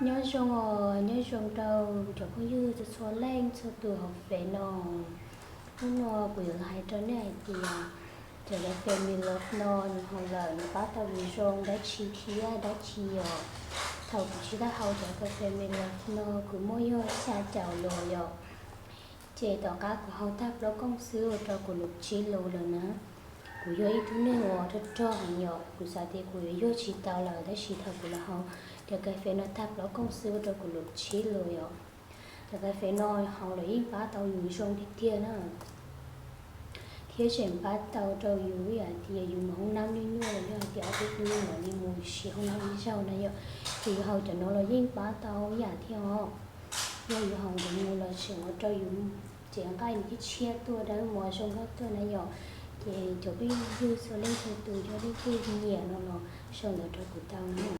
Nyob zoo os, nyob zoo rau cov phooj ywg txhua txhua leej txhua tus hauv fem no. Hnub no kuv yuav los hais rau nej hais tias cov cà phê Mellow no nws haus lawm nws pab tau yus zoo dab tsi thiab dab tsi yom. Thaum kuv tsis tau haus cov cà phê Mellow no kuv muaj yog xya caum los yom. Ces tom qab kuv haus tag plaub kooj xwb ua rau kuv lub tshib lus lawm na. Kuv yog ib tug neeg uas rog rog heev yom, kuv xav tias kuv yuav yuag tsis tau lawm tab sis thaum kuv los haus cov cà phê no tag plaub kooj xwb ua rau kuv lub tshib lus yom. Cov cà phê no haus los yeej pab tau yus zoo tiag tiag na. Thiab tseem pab tau rau yus ib yam tias yus mus hoob nab nyuaj nyuaj los yog hais tias ob peb hnub no li mus siv hoob nab ib zaug na yom, ces yus haus cov no los yeej pab tau ib yam thiab os. Yog yus haus ntev mus los tseem ua rau yus cev nqaij nws tshiab tshiab tuaj, dawb mos zoo nkauj tuaj na yom. Ces cov phooj ywg txhua leej txhua tus yog leej twg nyiam no los sau ntawv rau kuv tau na.